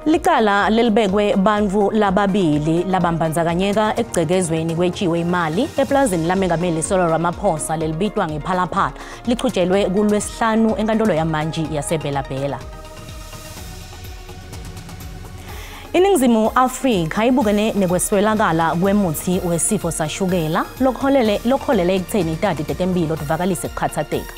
Licala lelibekwe bantfu lababili labambandzakanyeka ekugcekezweni kwetjiwe imali eplazini lamengameli Cyril Ramaphosa lelibitwa ngePhalaphala lichutshelwe kulwesihlanu enkantolo yamantji yaseBela-Bela. INingizimu Afrika ibukene nekweswelakala kwemutsi wesifo sashukela lokholele ekutheni tati tetemphilo tivakalise kukhatsateka.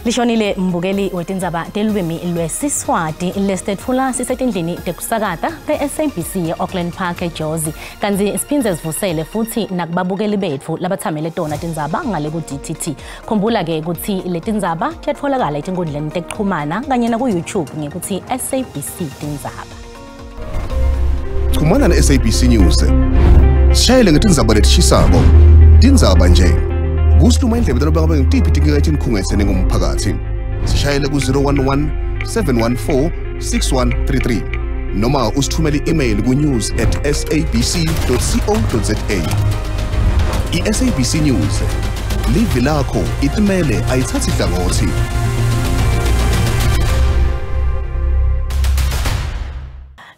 Lishonile mbukeli wetindzaba telulwimi lwesiswati lesitetfula sisetindlini tekusakata pe-SABC ye-Auckland Park eJozi, kantsi siphindze sivusele futsi nakubabukeli betfu labathamele tona tindzaba ngale ku-DTT. Khumbula-ke kutsi letindzaba tiyatfolakala etinkundleni tekuchumana kanye naku-YouTube ngekutsi SABC Tindzaba. Chumana ne-SABC News. Sishayele ngetindzaba letishisako. Tindzaba nje. Kusiluma indlebe tanoba ngitiphi tinkinga etinikhungetse ningumphakathi. Sishayele ku-011 714 6133 noma usithumele i-email ku-news@sabc.co.za. I-SABC News, livi lakho, itimele, ayithathi hlangothi.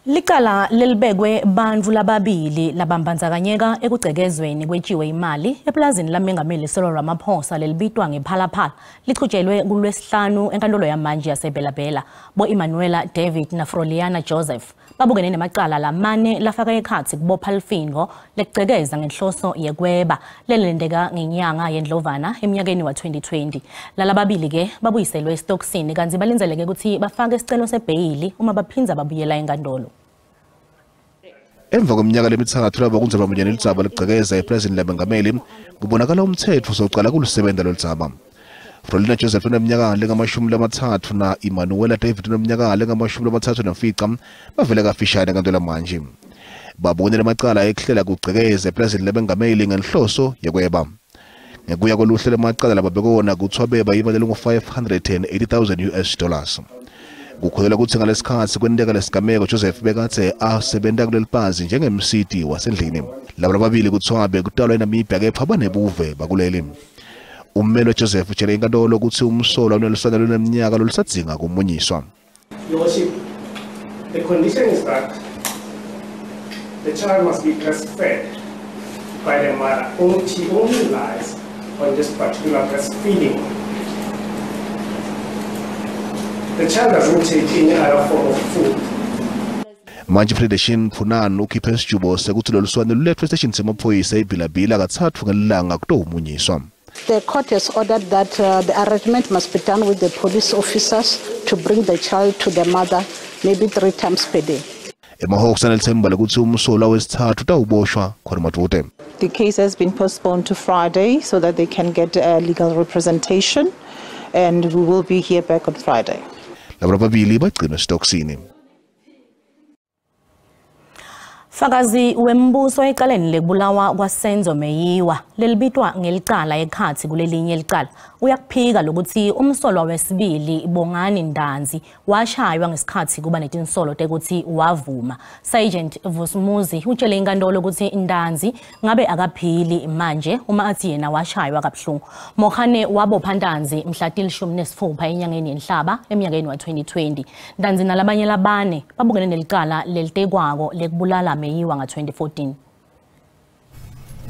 Licala lelibekwe bantfu lababili labambandzakanyeka ekugcekezweni kwetjiwe imali eplazini lamengameli Cyril Ramaphosa lelibitwa ngePhalaphala lichutshelwe kulwesihlanu enkantolo yamantji yaseBela-Bela. Bo-Emanuela David naFroliana Joseph babukene nemacala lamane lafaka ekhatsi kubopha lifingo lekugcekeza ngenhloso yekweba lelenteka ngenyanga yeNdlovana eminyakeni wa-2020. Lalababili-ke babuyiselwe esitokisini kantsi balindzeleke kutsi bafake sicelo sebheyili uma baphindza babuyela enkantolo. Emva kweminyaka lemithathu laba kundzaba munye nelidzaba lekugcekeza eplazini lamengameli, kubonakala umtsetfo sowucala kulusebenta loludzaba. Frolina Joseph uneminyaka lengamashumi lamathathu na Emanuela David uneminyaka lengamashumi lamathathu nemfica bavele kafishane enkantolo manje. Babone lamacala ekuhlela kugcekeza eplazini lebengameli ngenhloso yekweba. Ngekuya koluhlu lemacala lababekona kuthiwa beba imali lengu-580,000 US dollars. Kukholelwa kutsi ngalesikhatsi kwenteka lesigameko Joseph bekatse asebenta kuleli plazi njengemsiti wasendlini. Laba lababili kuthiwa bekutalwa eNamibia kepha banebuve bakuleli. Ummeli Joseph utshele inkantolo kutsi umsolwa unelusana loluneminyaka lolusadzinga kumunyiswa. Your Worship, the condition is that the child must be breastfed by the mother. Only, she only relies on this particular breastfeeding. The child doesn't take any other form of food. Manje Federation Funani ukhiphe isijubo sekuthi lolu swane lulethwe esiteshini semaphoyisa eBela-Bela kathathu ngelanga kutowumunyiswa. The court has ordered that the arrangement must be done with the police officers to bring the child to the mother maybe 3 times per day. Emahawks anelithemba lokuthi umsolwa wesithathu utawuboshwa khona madvute. The case has been postponed to Friday so that they can get a legal representation, and we will be here back on Friday. Laba lababili bagcinwe esitokisini. Fakazi wembuso ecaleni lekubulawa kwaSenzo Meyiwa lelibitwa ngelicala ekhatsi kulelinye licala uyakuphika lokuthi umsolwa wesibili Bongani Ntanzi washaywa ngesikhatsi kuba netinsolo tekuthi wavuma. Sergeant Vusumuzi utshele inkantolo ukuthi Ntanzi ngabe akaphili manje uma athi yena washaywa kabuhlungu. Mohane wabopha Ntanzi mhla 16 enyangeni yeNhlaba eminyakeni wa-2020. Ntanzi nalabanye labane babukene nelicala lelitekwako lekubulala Meyiwa nga-2014.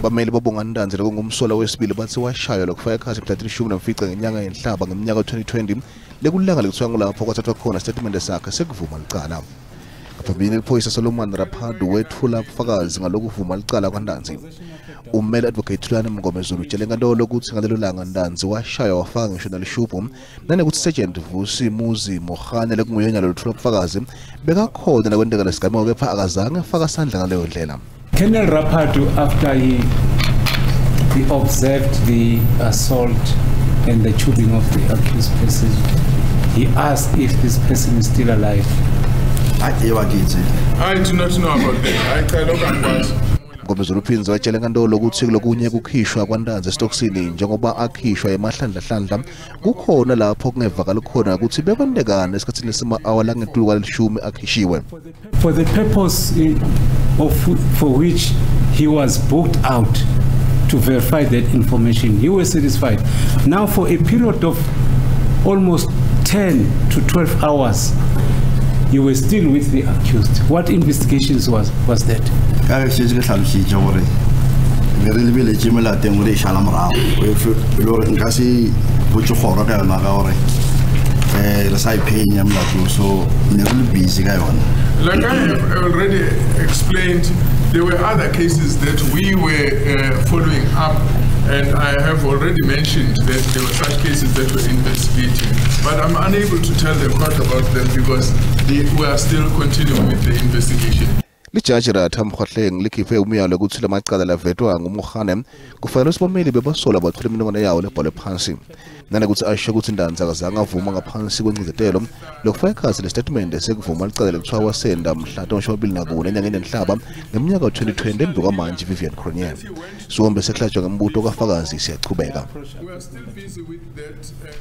Bameli baBongani Ntanzi lokungumsolwa wesibili bathi washaywa lokufaka ekhatsi mhla 15 ngenyanga yeNhlaba ngeminyaka 2020 lekulanga lekuthiwa ngulapho kwathathwa khona isitatimende sakhe sekuvuma licala. Ngaphambilini iphoyisa Solomon Raphadu wethula ubufakazi ngalokuvuma licala kwaNtanzi. Ummeli Advocate Thulani Mngomezulu utshele inkantolo ukuthi ngalelo langa Ntanzi washaywa wafaka ngisho nalishubhu nanekuthi Sergeant Vusi Muzi Mohane lekunguyena loluthula ubufakazi bekakhona nakwenteka lesigameko kepha akazange afaka sandla ngaleyo ndlela. Colonel Raphadu, after he observed the assault and the tubing of the accused person, he asked if this person is still alive. Hayi wakithi. I do not know about that. I cha, lokho angikwazi. Mngomezulu uphindze watshela inkantolo ukuthi kulokunye kukhishwa kwaNtanzi esitokisini njengoba akhishwa emahlandlahlandla kukhona lapho kungevakali khona ukuthi bekwentekani esikhathini esima-awa langetulu kwalishumi akhishiwe. For the purpose for which he was booked out to verify that information, he was satisfied. Now for a period of Almost 10 to 12 hours, you were still with the accused. What investigations was that? Ka ge šetše ke hlalošitše gore be re lebeletše melateng gore e šala morago e le gore nka se botse kgoro ka yona ka gore re sa iphenya molato, so ne re le busy ka yona. Like I have already explained, there were other cases that we were following up, and I have already mentioned that there were such cases that were investigating. But I'm unable to tell the court about them because we are still continuing with the investigation. Lijaji Ratha Mkgoatlheng likhiphe umyalo ukuthi lamacala lavetwa nguMogane kufanele sibameli bebasolwa bathole imininingwane yawo lebhalwe phansi. Nanokuthi asho ukuthi Ntanzi akazange avuma ngaphansi kwencindzetelo lokufaka ekhatsi lesitatimende sekuvuma licala lekuthiwa wasenda mhla 24 enyangeni yeNhlaba ngeminyaka ka-2020 embi kwamantshi Vivian Cronje. Siwombe sekuhlatshwa ngembuto kafakazi siyachubeka. We are still busy with that.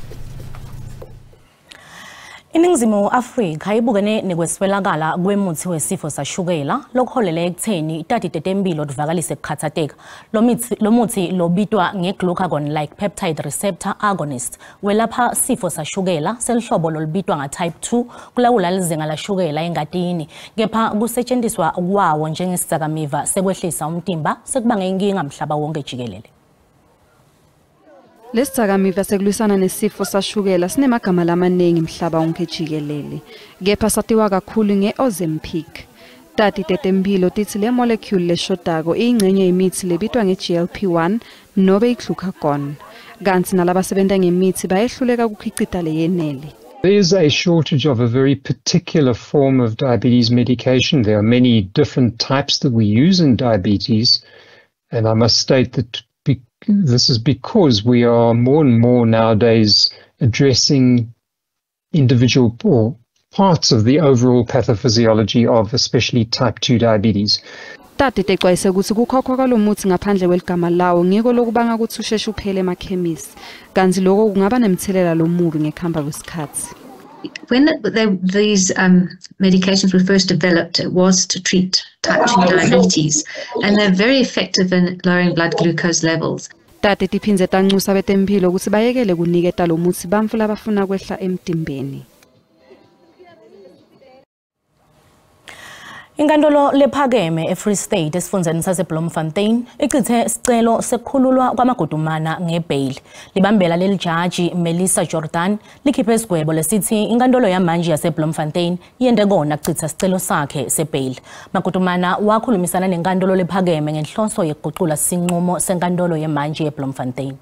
INingizimu Afrika ibukene nekweswelakala kwemuthi wesifo sashukela lokuholele ekutheni tati tetempilo tivakalise kukhathateka. Lo muthi lobitwa nge-glucagon like peptide receptor agonist welapha sifo sashukela selihlobo lolubitwa nga-type 2 kulawula lizinga lashukela engatini, kepha kusetshenziswa kwawo njengesidzakamiva sekwehlisa umtimba sekubange inkinga mhlaba wonke jikelele. Lesidzakamiva sekulwisana nesifo sashukela sinemagama lamaningi mhlaba wonke jikelele, kepha satiwa kakhulu nge-Ozempic. Tati tetempilo titsi le molecule leshodako iyingcenye yemitsi lebitwa nge-GLP-1 nobe i-glucagon, kantsi nalabasebenta ngemitsi bayehluleka kukhicita leyenele. There is a shortage of a very particular form of diabetes medication. There are many different types that we use in diabetes, and I must state that this is because we are more and more nowadays addressing individual or parts of the overall pathophysiology of especially type 2 diabetes. Tati tecwayise kutsi kukhokhwa kwalomuthi ngaphandle kweligama lawo ngiko lokubanga kutsi usheshe uphele emakhemisi, kantsi loko kungaba nemtselela lomubi ngekuhamba kwesikhatsi. When these medications were first developed, it was to treat type 2 diabetes, and they're very effective in lowering blood glucose levels. Tati tiphindze tancusa betemphilo kutsi bayekele kuniketa lomuthi bantfu labafuna kwehla emtimbeni. Inkantolo lephakeme eFree State esifundzeni saseBloemfontein ichithe sicelo sekukhululwa kwaMagudumana ngebail. Libambela leli jaji Melissa Jordan likhiphe isigwebo lesithi inkantolo yamanje yaseBloemfontein yente kona kuchitha sicelo sakhe sebail. Magudumana wakhulumisana nenkantolo lephakeme ngenhloso yekugucula sinqumo senkantolo yemanje yeBloemfontein.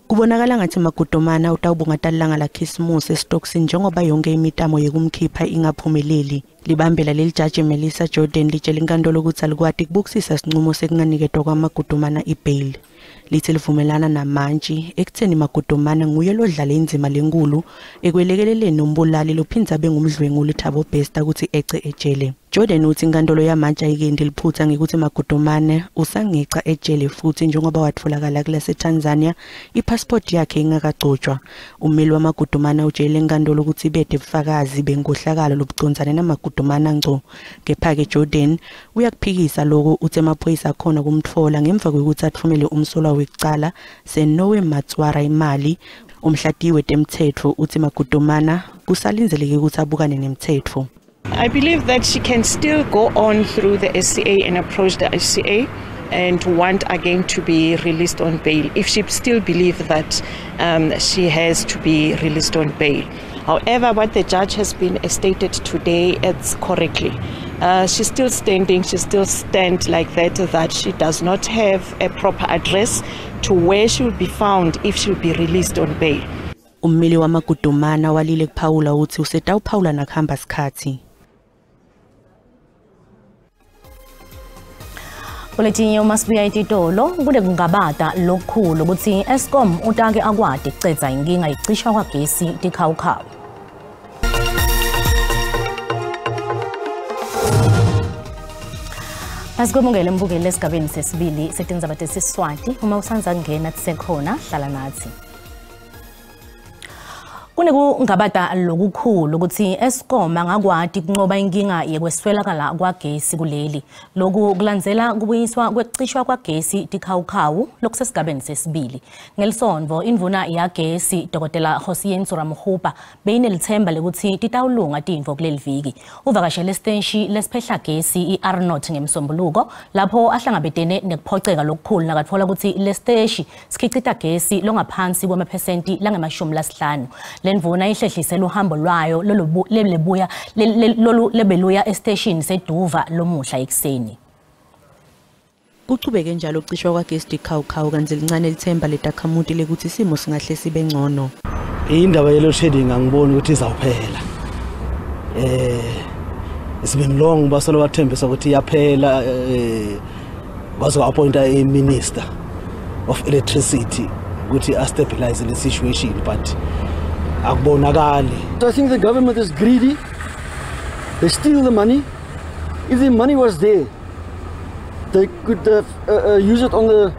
Kubonakala ngathi Magudumana utawubunga talanga la Khisimusi esitokisini njengoba yonke imitamo yekumkhipha ingaphumeleli. Libambela leli jaji Melissa Jordan litshela inkantolo ukuthi alikwati kubukisisa sinqumo sekunganiketwa kwaMagudumana ibail. Lithi livumelana namantshi ekutheni Magudumana nguye lodlala indzima lenkulu ekwelekeleleni umbulali lophindze abe ngumdlwenguli Thabo Bester ukuthi ece ejele. Jordan uthi inkantolo yamantshi ayikendi liphutha ngekuthi Magudumana usangeca ejele futhi njengoba watfolakala kulaseTanzania ipassport yakhe ingakagcotshwa. Ummeli waMagudumana utshele inkantolo ukuthi bede bufakazi benkohlakalo lobucondzane naMagudumana ngco. Kepha-ke Jordan uyakuphikisa lokho, uthi emaphoyisa akhona kumtfola ngemva kwekuthi atfumele umsolwa wekucala Senowe Matswara imali. Umhlatiyi wetemtsetfo uthi Magudumana kusalindzeleke ukuthi abukane nemtsetfo. I believe that she can still go on through the SCA and approach the SCA and want again to be released on bail if she still believes that she has to be released on bail. However, what the judge has been stated today, it's correctly. She's still standing, she still stands like that, that she does not have a proper address to where she will be found if she will be released on bail. Ummeli waMagudumana walile kuphawula uthi usetawuphawula nakuhamba sikhatsi. Kuletinye uma sibuya etitolo kule kungabata lokukhulu ukuthi Eskom utake akwati kucedza inkinga yekucishwa kwagesi tikhawukhawu. Asikwemukele mbukeli esigabeni sesibili setindzaba tesiswati. Uma usandza kungena tisekhona hlala nathi. Kunekungabata lokukhulu ukuthi Eskom angakwati kunqoba inkinga yekweswelakala kwagesi kuleli. Lokhu kulandzela kubuyiswa kwekucishwa kwagesi tikhawukhawu lokusesigabeni sesibili. Ngelisonvo indvuna yagesi Dr. Kgosientsho Ramokgopa beyinelithemba lekuthi titawulunga tintfo kuleli viki. Uvakashele esiteshi lesiphehla gesi i-Arnot ngemsombuluko lapho ahlangabetene nekuphoceka lokukhulu nakatfola ukuthi lesiteshi sikhicita gesi longaphansi kwamaphesenti langama-50. Lendvuna ihlehlisele uhambo lwayo lolubuya lebeluya esiteshini seDuva lomuhla ekuseni. Kuchubeke njalo ukucishwa kwagesi tikhawukhawu kantsi lincane lithemba letakhamuti lekuthi isimo singahle sibe ngcono. Indaba ye-load shedding angiboni ukuthi izawuphela. It's been long basolo bathembisa ukuthi iyaphela, baze appointa a minister of electricity ukuthi a stabilize the situation, but akubonakali. I think the government is greedy. They steal the money. If the money was there, they could have use it on the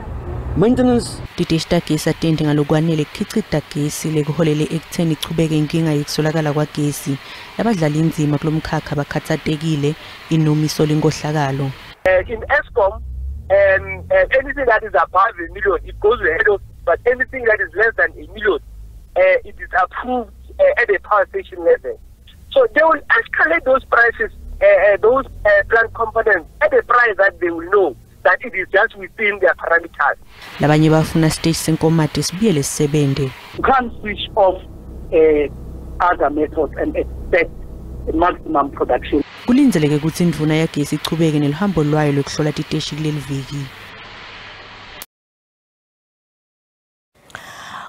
maintenance. Titeshi tagesi atenti ngalokwanele kukhicita gesi lekuholele ekutheni ichubeke inkinga yekusolakala kwagesi. Labadlala indzima kulomkhakha bakhatsatekile inomiso lenkohlakalo. In Eskom, anything that is above a million, it goes to the head office, but anything that is less than a million, it is approved at the power station level. So they will escalate those prices, those plant components at a price that they will know that it is just within their parameters. Labanye bafuna siteshi senkomati sibuyele sisebente. You can't switch off other methods and expect maximum production. Kulindzeleke kutsi indvuna yagesi ichubeke neluhambo lwayo lwekuhlola titeshi kuleli viki.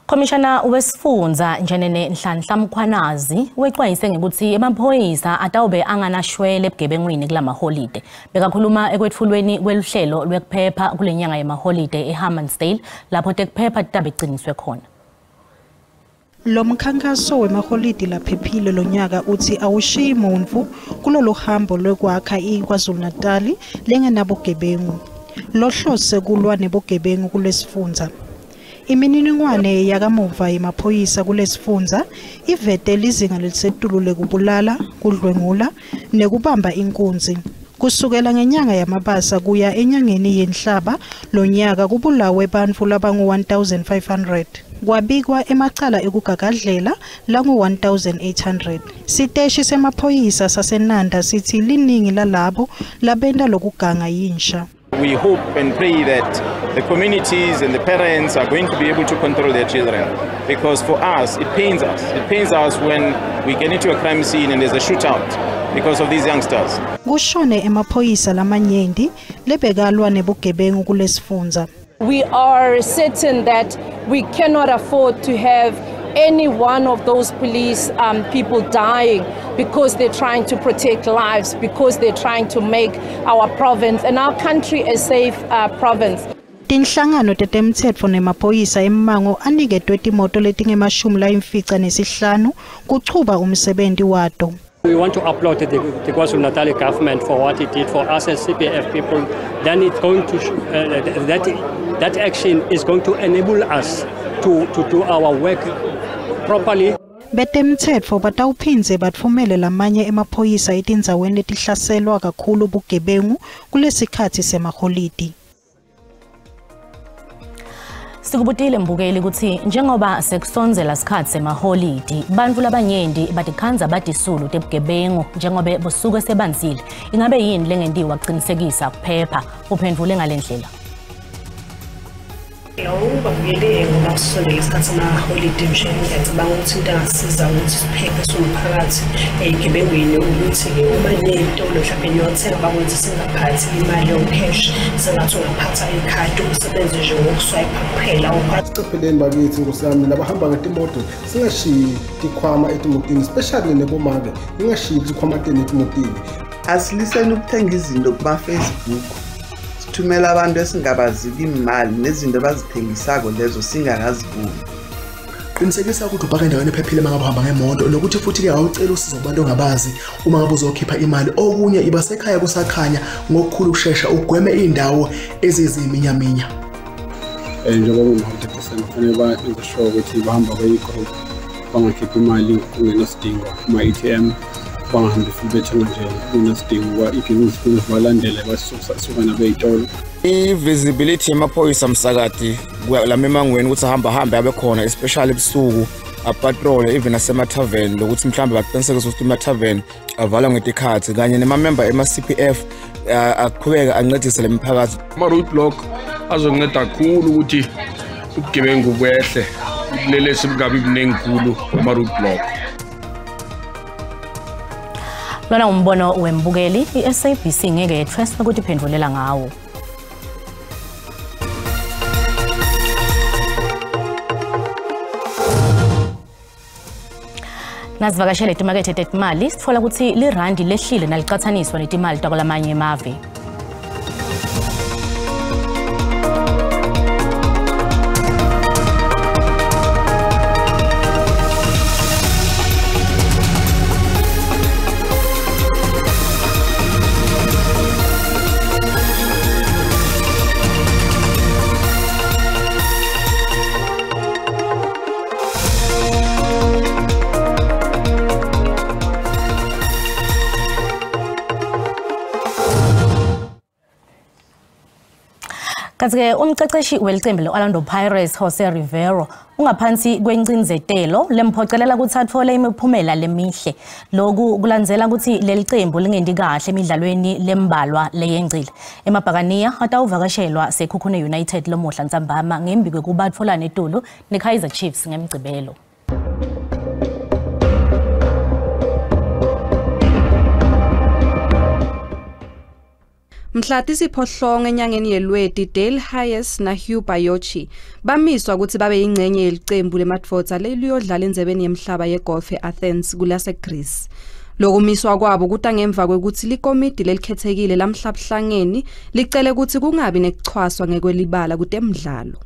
Komishana wesifundza Njenene Nhlanhla Mkhwanazi wexwayise ngekuthi emaphoyisa atawube anganashwele ebugebengwini kulamaholide. Bekakhuluma ekwetfulweni kweluhlelo lwekuphepha kulenyanga yemaholide eHammansdale lapho tekuphepha titabe ciniswe khona. Lo mkhankaso wemaholidi laphephile lonyaka uthi awushiyi muntfu kulolu hambo lwekwakha iKwaZulu-Natal lengenabugebengu. Lohlose kulwa nebugebengu kulesifundza. Imininingwane yakamuva yemaphoyisa kulesifundza ivete lizinga lelisetulu lekubulala, kudlwengula nekubamba inkunzi. Kusukela ngenyanga yaMabasa kuya enyangeni yeNhlaba lonyaka kubulawe bantfu labangu-1500. Kwabikwa emacala ekugagadlela langu-1800. Siteshi semaphoyisa saseNanda sithi liningi lalabo labenta lokuganga yinsha. We hope and pray that the communities and the parents are going to be able to control their children, because for us, it pains us. It pains us when we get into a crime scene and there's a shootout because of these youngsters. Kushone emaphoyisa lamanyenti lebekalwa nebugebengu kulesifundza. We are certain that we cannot afford to have any one of those police people dying because they're trying to protect lives, because they're trying to make our province and our country a safe province. Tinhlangano tetemtsetfo nemaphoyisa emmango aniketwe timoto letingama-55 kuchuba umsebenti wato. We want to applaud the KwaZulu-Natal government for what it did for us as CPF people. Then it's going to that action is going to enable us to do our work properly. Betemtsetfo batawuphindze batfumele lamanye emaphoyisa etindzaweni letihlaselwa kakhulu bugebengu kulesikhatsi semaholidi. Sikubutile mbukeli ukuthi njengoba sekusondzela sikhatsi semaholidi bantfu labanyenti batikhandza badisulu tebugebengu njengobe busuke sebanzile. Ingabe yini lengentiwa kucinisekisa kuphepha? Uphendvule ngalendlela. Babukele ngoba kusondela isikhathi samaholide nje, ngiyacabanga ukuthi into engasiza ukuthi siphephe siwumphakathi ey'gebengwini ukuthi-ke uma ney'tolo mhlawumbe niyothenga bakwenze singaphathi imali yo-cash, sengathi ungaphatha ikhadi usebenze nje ngokuswayipha kuphela. Sicopheleni bakithi nkosi yami labahamba ngetimoto singashiyi tikhwama etimotini, especially nebomake ningashiyi tikhwama tenu etimotini. Asiliseni ukuthenga izinto kuma-Facebook, sithumela abantu esingabaziki imali nezinto abazithengisako lezo singakaziboni. Qinisekisa ukuthi ubhaka endaweni ephephile uma ngabe uhamba ngemoto, nokuthi futhi-ke awuceli usizo kubantu ongabazi uma ngabe uzokhipha imali. Okunye iba sekhaya kusakhanya ngokukhulu ukushesha, ugweme iy'ndawo eziziminyaminya. Njengoba kuma-100% kufanele benze sure ukuthi bahamba beyi-group, Bangakhiphi imali kungenasidingo kuma-ATM, bangahambi futhi bethenga nje kunesidingo ngoba igebengu zifike zibalandele basuka nabo ey'tolo. I-visibility yamaphoyisa msakadi lama emangweni ukuthi ahamba hambe abe khona, especially ebusuku, apatrole even nasemathaveni, lokuthi mhlawumbe baqinisekise ukuthi emathaveni avalwa ngetikhathi, kanye nemamemba ema-CPF aqhubeke ancedise le miphakathi. Ama-roadblock azonceda kakhulu ukuthi ubugebengu bwehle, ubulelesi bungabi buningi khulu ama-roadblock. Lona umbono wembukeli, i-SABC ngeke yethweswe ukuthi iphendulela ngawo. Nazivakashele timakethe tetimali sitfola kutsi lirandi lehlile nalicatsaniswa netimali takulamanye emave. Kanti-ke umqeqeshi welicembu le-Orlando Pirates Jose Rivero ungaphansi kwencindzetelo lemphocelela ukuthi athole imiphumela lemihle. Lokhu kulandzela ukuthi leli cembu lingendi kahle emidlalweni lembalwa leyengcile. Emabhakaniya atawuvakashelwa Sekhukhune United lomuhla ntsambama ngembi kwekuba atfolane etulu neKaizer Chiefs ngemgcibelo. Mhla tisiphohlongo enyangeni yeLweti, Dale Hayes na Hugh Bayochi bamiswa ukuthi babe yingcenye yelicembu lemadvodza leliyodlala endzebeni yemhlaba yegolf eAthens kulase Greece. Lokumiswa kwabo kuta ngemva kwekuthi likomidi lelikhethekile lamhlabuhlangeni licele ukuthi kungabi nekuchwaswa ngekwelibala kutemidlalo.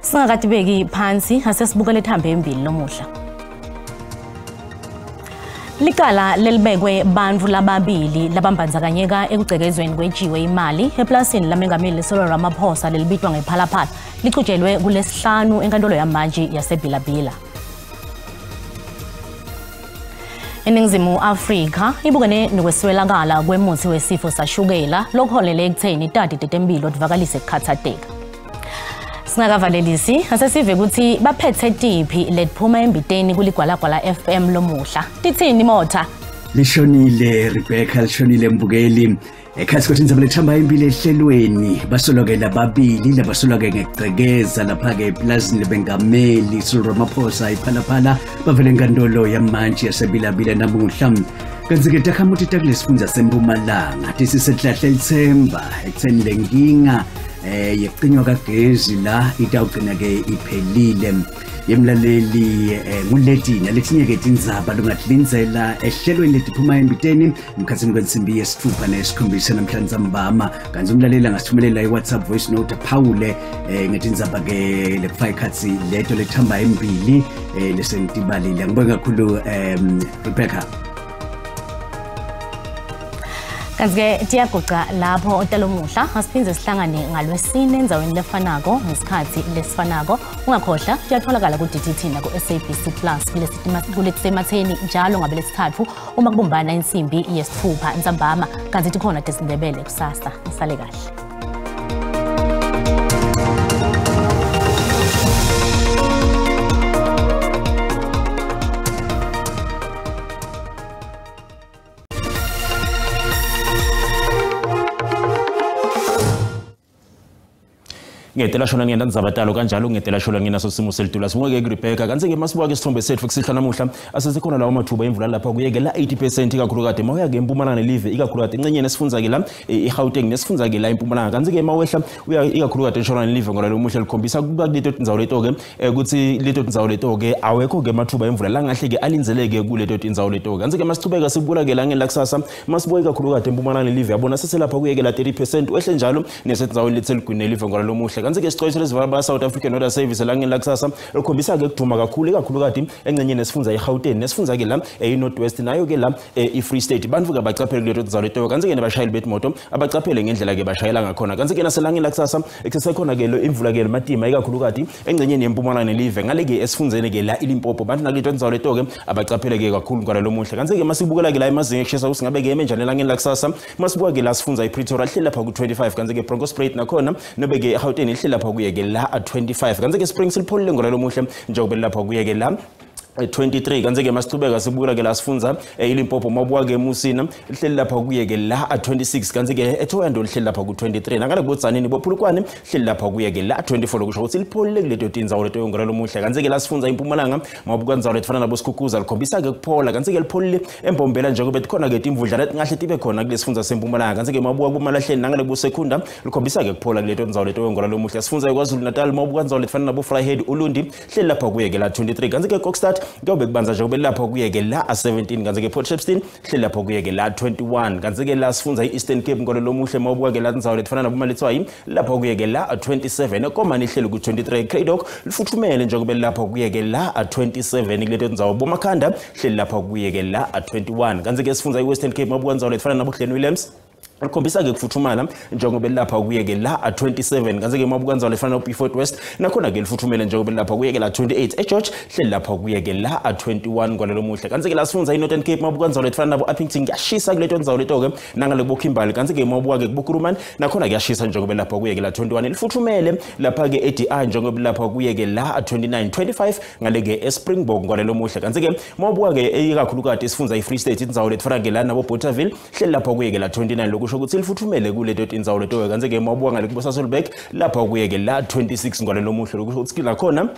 Singakatibeki phansi asesibukele ethambe embili lomuhla. Licala lelibekwe bantfu lababili labambandzakanyeka ekugcekezweni kwetjiwe imali eplasini lamengameli Cyril Ramaphosa lelibitwa ngePhalaphala lichutshelwe kulesihlanu enkantolo yamanje yaseBilabila. eNingizimu Afrika ibukene nokweswelakala kwemutsi wesifo sashukela lokuholele ekutheni tati tetempilo tivakalise kukhathateka. Singakavalelisi asesive ukuthi baphethe tiphi letiphuma embiteni kuligwalagwala FM lomuhla. Tithini Motha? Lishonile Rebecca, lishonile mbukeli. Ekhathi kwathi indzaba lethamba impilo ehlelweni basolokela babili labasoloke ngekugcekeza lapha-ke eplazini lebengameli Cyril Ramaphosa iPhalaphala bavele enkantolo yamantshi yaseBilabila namuhla. Kanti-ke takhamuti takulesifundza seMpumalanga tisisehlahle lithemba ekutheni le nkinga yekucinywa kagezi la itawugcina-ke iphelile. Yemlaleli nguleti naletinye-ke tindzaba longatilindzela ehlelweni letiphuma embiteni emkhatsini kwensimbi yesitfupha nesikhombisa namhlanje mbama. Kanti umlaleli angasithumelela i-WhatsApp voice note aphawule ngetindzaba-ke lekufaka ikhatsi leto lethamba embili lesengitibalile. Ngibonge kakhulu Rebecca. Kanti-ke tiyaguca lapho talomuhla asiphindze sihlangane ngalwesine endzaweni lefanako ngesikhatsi lesifanako. Ungakhohlwa tiyatholakala ku-DTT naku-SABC Plus kuletisematheni njalo ngabe lesithathu uma kubumbana insimbi yesithupha ntsambama. Kanti tikhona tesiNdebele kusasa. Nisale kahle. Ngedela shona ngiyenda ndzaba kanjalo ngedela shona nginaso simo selitulu asibonge ke Rebecca. Kanti ke masibuka ke isithombe sethu kusihlwa namuhla asesikhona lawo mathuba imvula lapha kuyekela 80% ikakhulukade mawuya ke eMpumalanga nelive ikakhulukade encenyeni esifunza ke la eGauteng nesifunza ke la eMpumalanga. Kanti ke mawehla uya ikakhulukade entshonalanga nelive ngoba lomuhla likhombisa kuba kuleto tindzawo leto ke ukuthi leto tindzawo leto ke awekho ke amathuba imvula langahle ke alindzeleke kuleto tindzawo leto. Kanti ke masichubeka sibuka ke la ngelakusasa masibuka ikakhulukade eMpumalanga nelive yabona seselapha kuyekela 30% wehle njalo nesetindzaweni letseligwini nelive ngoba lomuhla. Kanti-ke sicwayiso lesivala South African Weather Service elangeni lakusasa likhombisa-ke kuduma kakhulu ikakhulukati engcenyeni nesifundza i-Gauteng nesifundza-ke la i-North West nayo-ke la i-Free State. Bantu-ke abacaphele kuleto tindzawo leto. Kanti-ke nebashayeli betimoto abacaphele ngendlela-ke bashayela ngakhona. Kanti-ke naselangeni lakusasa kusesekhona-ke lo imvula-ke matima ikakhulukati engcenyeni yempumalanga nelive ngale-ke esifundzeni-ke la iLimpopo. Bantu nakuleto tindzawo leto-ke abacaphele-ke kakhulu ngalo lomuhle. Kanti-ke masibukela-ke la emazinga ekushisa ukuthi ngabe-ke eme njani elangeni lakusasa, masibuka-ke la sifundza iPretoria lihleli lapha ku-25, kanti-ke Bronkhorstspruit nakhona nobe-ke eGauteng lihleli lapha kuye-ke la 25. Kanti-ke Springs lipholile ngalo lomuhle njengoba lapha kuye-ke la 23. Kanti-ke masichubeka sibukela-ke la sifundza iLimpopo, mabuka-ke eMusina lihleli lapha kuye-ke la 26, kanti-ke eThohoyandou lihleli lapha ku-23, nangale kuboTsanini boPhulukwane lihleli lapha kuye-ke la 24, lokusho ukuthi lipholile kuleto tindzawo leto ngalo lomuhle. Kanti-ke la sifundza iMpumalanga, mabuka ndzawo letifana naboSikhukuza likhombisa-ke kuphola, kanti-ke lipholile eMbombela njengoba tikhona-ke timvudlana tingahle tibe khona kule sifundza seMpumalanga. Kanti-ke mabuka kuMalahleni nangale kuboSekhunda likhombisa-ke kuphola kuleto ndzawo leto ngalo lomuhle. Sifundza iKwaZulu Natal, mabuka ndzawo letifana nabo-Vryheid Ulundi lihleli lapha kuye-ke la 23, kanti-ke Kokstad kuyobe kubanza njengoba lapha kuye-ke la 17, kanti-ke Port Shepstone hleli lapha kuye-ke la 21. Kanti-ke la sifundza i-Eastern Cape ngolo lomuhle, mawubuka-ke la ndzawo letifana naboMaletswai lapha kuye-ke la 27, eKomani ihleli ku-23, Cradock lifuthumele njengoba lapha kuye-ke la 27 kuleto ndzawo, boMakhanda hleli lapha kuye-ke la 21. Kanti-ke sifundza i-Western Cape, mawubuka ndzawo letifana nabo-Glen Williams likhombisa-ke kufuthumala njengoba lapha kuye-ke la 27, kanti-ke mabuka ndzawo lefana no-Beaufort West nakhona-ke lifuthumele njengoba lapha kuye-ke la 28, eGeorge hleli lapha kuye-ke la 21 kwalelo muhle. Kanti-ke la sifundza i-Northern Cape, mabuka ndzawo letifana nabo-Upington kuyashisa kuleto ndzawo leto-ke nangale kuboKimberley, kanti-ke mabuka-ke kuboKuruman nakhona kuyashisa njengoba lapha kuye-ke la 21, lifuthumele lapha-ke e-DI njengoba lapha kuye-ke la 29, 25 ngale-ke eSpringbok kwalelo muhle. Kanti-ke mabuka-ke ikakhulukati isifundza i-Free State indzawo letifana-ke la nabo-Bothaville hleli lapha kuye-ke la 29, lokusho ukuthi lifuthumele kuleto tindzawo leto. Kanti-ke mabuka ngale kuboSasolburg lapha kuye-ke la 26 ngwalelo muhle, lokusho ukuthi nakhona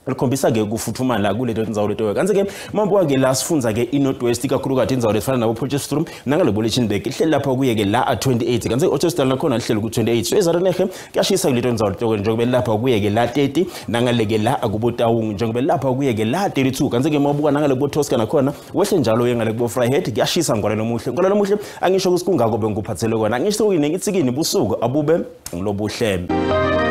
likhombisa-ke kufuthumala kuleto tindzawo leto. Kanti-ke mabuka-ke la sifundza-ke i-North West ikakhulukati indzawo letifana nabo-Potchefstroom nangale bo-Lichtenburg lihleli lapha kuye-ke la 28, kanti-ke Ottosdal nakhona lihleli ku-28. So eZarenehe kuyashisa kuleto ndzawo leto njengoba lapha kuye-ke la 30, nangale-ke la akuboTaung njengoba lapha kuye-ke la 32. Kanti-ke mabuka nangale kubo-Tosca nakhona wehle njalo ye ngale kubo-Vryheid kuyashisa ngwalelo muhle. Ngwalelo muhle angisho ukuthi kungako bengikuphathele kona, angisho kini ngithi kini busuku abube ngilobuhle.